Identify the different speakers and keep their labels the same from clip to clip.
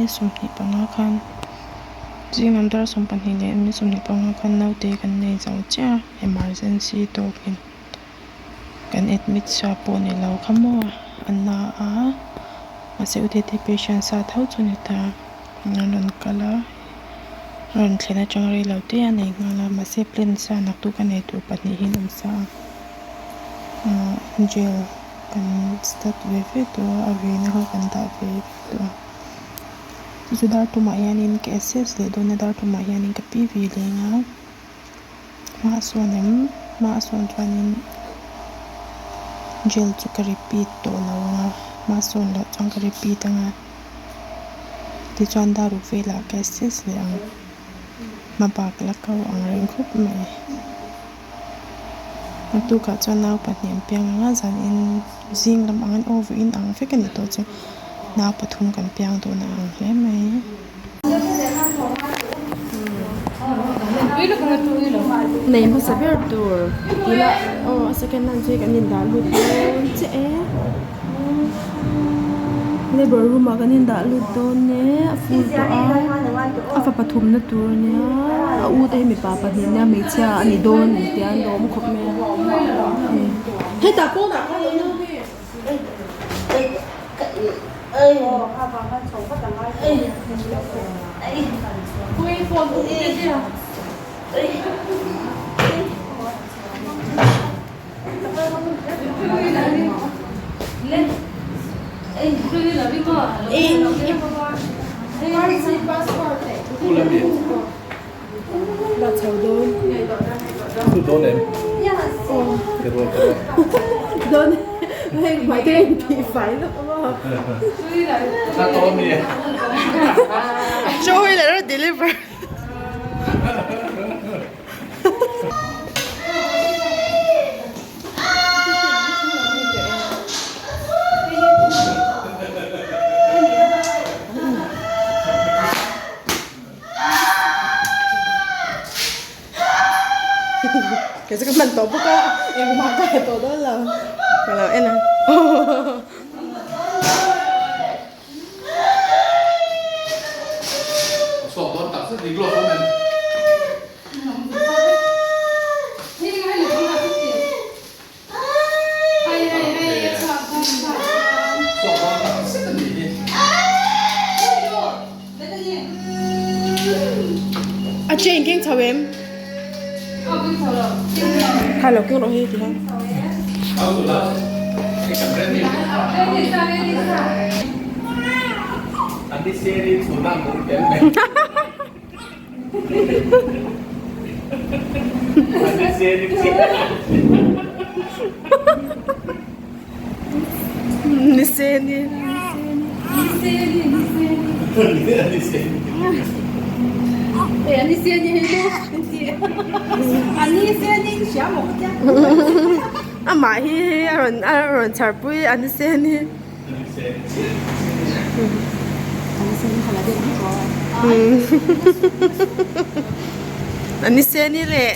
Speaker 1: 25 khan zing lam dar 12 leh minute 25 khan naute kan nei zo chiah a emergency tawkin kan admit sa pawh ni lo kha maw a na a mahse u tete patient sa tho chu a ni ta an rawn kal a a rawn thlen atang rei lo te a nei nghal a mahse plan sa naktuk a nei tur pahnih hi an awm sa a ahh gel kan start ve ve tawh a a vena kha kan dah ve ve tawh a chu chu dar tumah hianin ka access leh dawn a dar tumah hianin ka pi ve leng a. Hma a sawn em? Hma a sawn chuanin gel chu ka repeat tawh lo ang a, hma a sawn loh chuan ka repeat ang a, tichuan dar uk velah ka assess leh ang, hma bak la ko ang reng khawp mai. Naktukah chuan nau pahnih an piang ang a, zanin zing lam angin aw vawiin ang vek a ni tawh chu nau pathum kan piang dawn a ang hle mai. Nei hmasa ber tur tila aw a second hand chu hei kan indah lut dawn chiah e labour room ah kan indah lut dawn e a full tawh a a fa pathum na tur ania a u te hi mipa pahnih ania hmeichhia a ni dawn an tia an lawm khawp mai a hetah pawnah khan a awm Deliver. Kei chu ka hman tawh bawk a engmah ka ha tawh dawn lo ka lo en a A chain keng chho em? Kha lo keng rawh hei ti hian. Ni se ni. Amah hi a rawn a rawn chhar pui a ni se ni. A ni se ni leh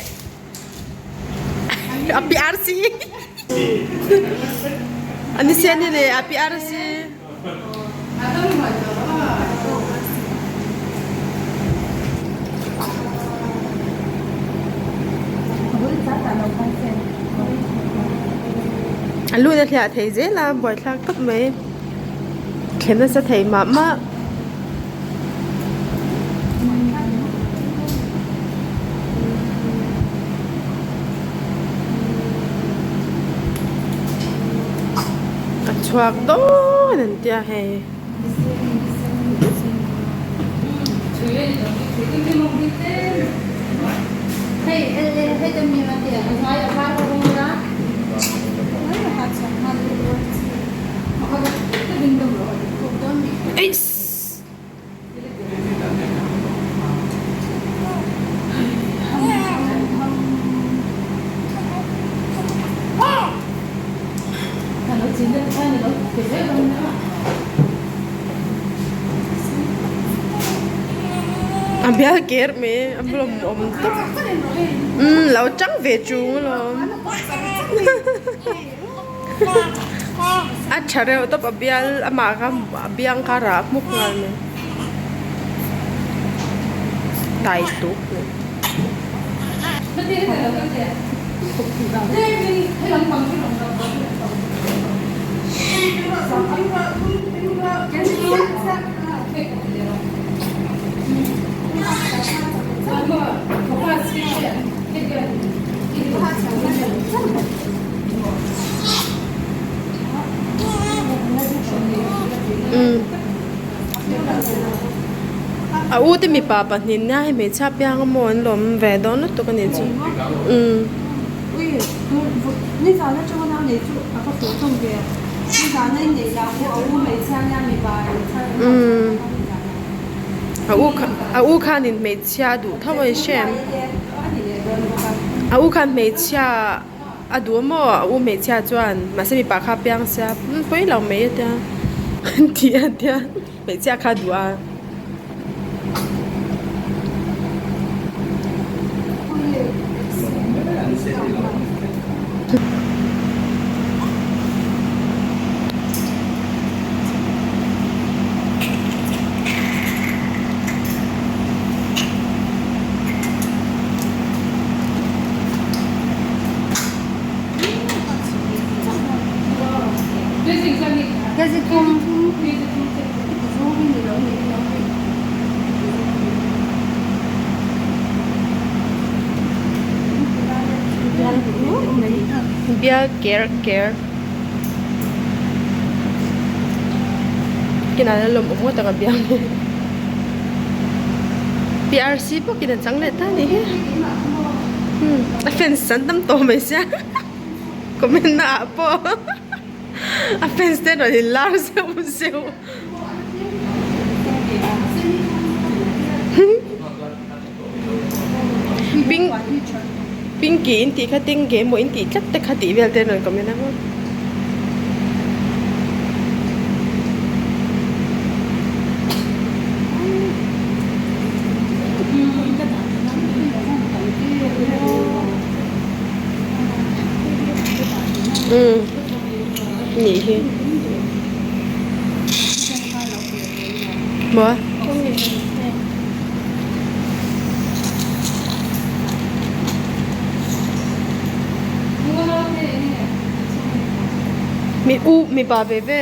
Speaker 1: a pi arsi a ni se ni leh a pi arsi. A lut a hliah thei zel a buaithlak tawp mai thlen nasa thei mah mah. A chhuak dawn an tia hei. Eiss. A bial ker mai a blawm awm tawp umm lo tang ve chung alawm a tha reuh tawp a bial amah kha a biang kha a rah hmuk nghal mai. Tai tuk. A u te mipa pahnih nia hei hmeichhia piang a maw an lawm ve dawn lutuk a nih chu umm. A u kha a u khanin hmeichhia a duh tho a i hre em a u khan hmeichhia a duh a maw a u hmeichhia chuan mahse mipa kha a piang sia pawi lo mai a tia an ti a tia hmeichhia kha a duh a. Bial ker ker kinah hian lawm awm ngawt ang a biang hi P R C bawkin a chang leh ta a nih hi a fans an tam tawh mai sia comment na ah pawh a fans te rawn in lar zeuh zeuh. Pink pinky in tih kha tengge emaw in tih tlat te kha tih vel te an rawn comment a maw. Umm nih hi maw. Mi u mipa ve ve.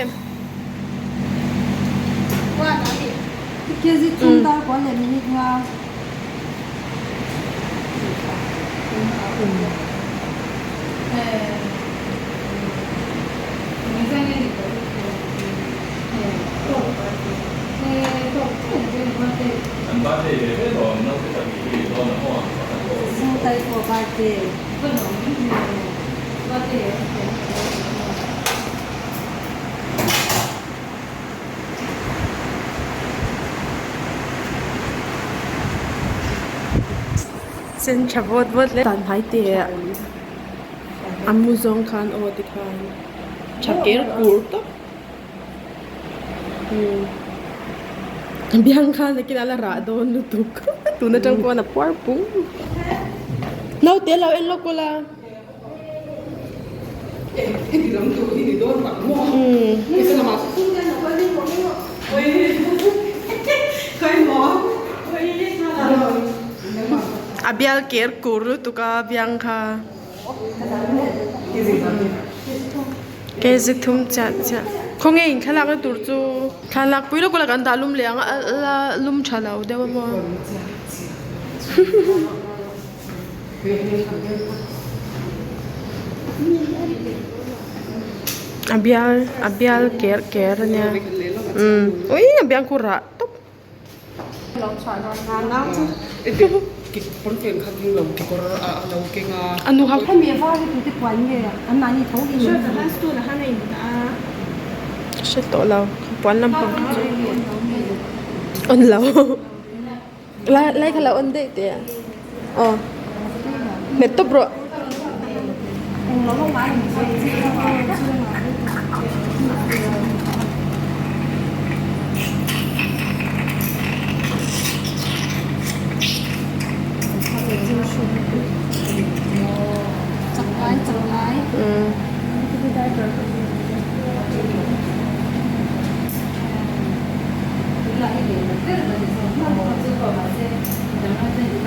Speaker 1: Sen tha vawt vawt hle. Tan hnai teh a mu zawng khan aw tikhan tha ker kur tawp. Biang khan nakin a la rah dawn lutuk tun atang pawh a puar pung. Naute lo en lawk ula. A bial ker kur lutuk a biang kha. Kg thum chiah chiah khawnge in thlalak na tur chu thlalak pui lawk lawk an dah lum leh ang a la lum tha lo deuh a maw a bial a bial ker ker a nia umm ui a biang khu rah tawp. A nu hau hre tawh lo puan lampang kha chu on lo lai kha lo on daih teh a aw hmet tawp rawh.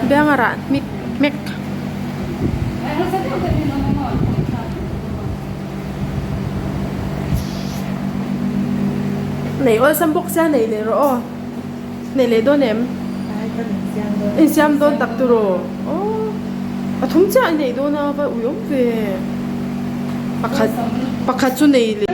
Speaker 1: Biang a rah hmik hmek. Nei awlsam bawk sia nei leh rawh aw. Nei leh dawn em? Insiam dawn tak tur aw. Aw a thum chiah i nei dawn a va ui awm ve. Pakhat pakhat chu nei leh.